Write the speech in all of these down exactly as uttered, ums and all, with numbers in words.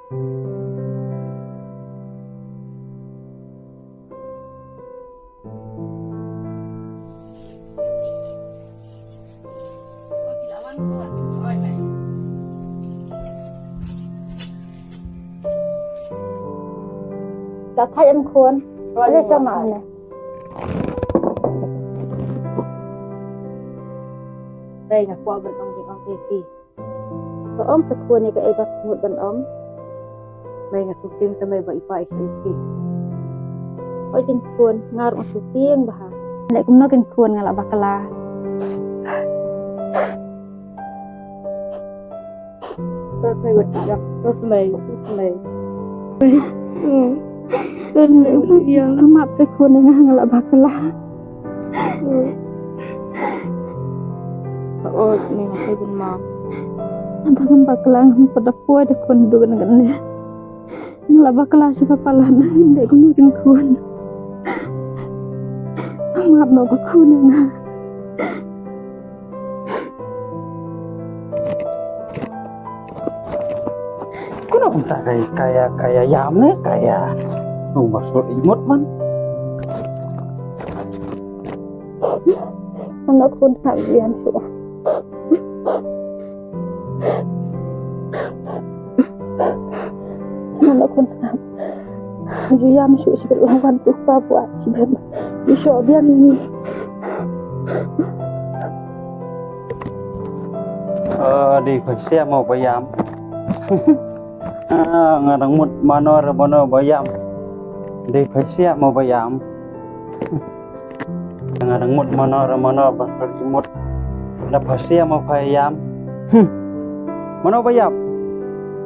Ka thait em khun. Oi, ale oi, shong ma oi. Ane. Bei nga kwah ban ong ïa ong te ti. Ka ong sa khun ïa kaei ba ka mut ban ong. Mei nga sngewtieng te mei ba i pa i sngewtieng. Oi kin khun nga ruh nga sngewtieng bha. Leh kumno kin khun nga lah bakla. Tos mei wat ïa. Tos mei, tos mei. Tos mei wat ïa. Ka map sa khun nga nga lah bakla. Oi, ni nga sa gun ma. Anta ngam bakla ngam pat da poi da khun dun ngan ne. Nga la bakla sha ba palat na ngin dei kumno kin khun. Map noh ka khun ïa nga. Kumno kumta ka ïa, ka ïa, ka ïa ïam ne, ka ïa. Nong ba sot i mut man. Ano khun sngap ju ïam shuh. Ano khun sngap ju ïam shuh shibit, la wan tu pa buat shibit. Ju shoh biang ïa ngi. Ah, dei pha sia mo ba ïam. Ah, nga dang mut mano re mano ba ïam. Dei pha sia mo ba ïam. Nga dang mut mano re mano ba sot i mut. Da pha sia mo pha ïam. Hmm. Mano ba ïap.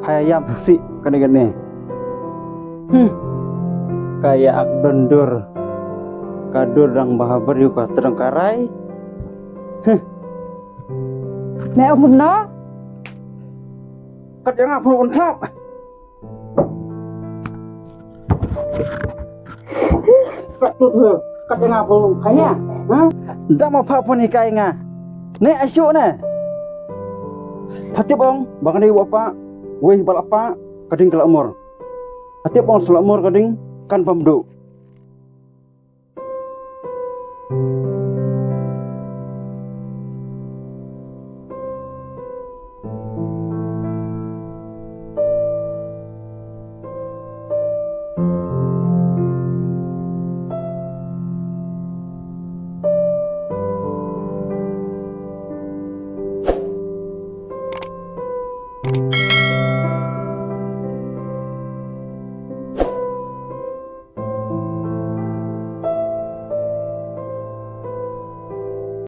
Pha ïam si kane kane. Hmm. Ka ïa ak don dur. Ka dur dang ba ha briew ka tdong ka rai. Hmm. Me ong kumno? Kat ïa nga phone un thap. Kat tu tu, kat ïa nga phone un phai ïa. Ha? Da ma pha phone hikai nga. Ne ashu ne. Pha tip ong ba kane wa pa, wei ba la pa, ka ding ka la mur. Pha tip ong sa la mur ka ding kan pam du.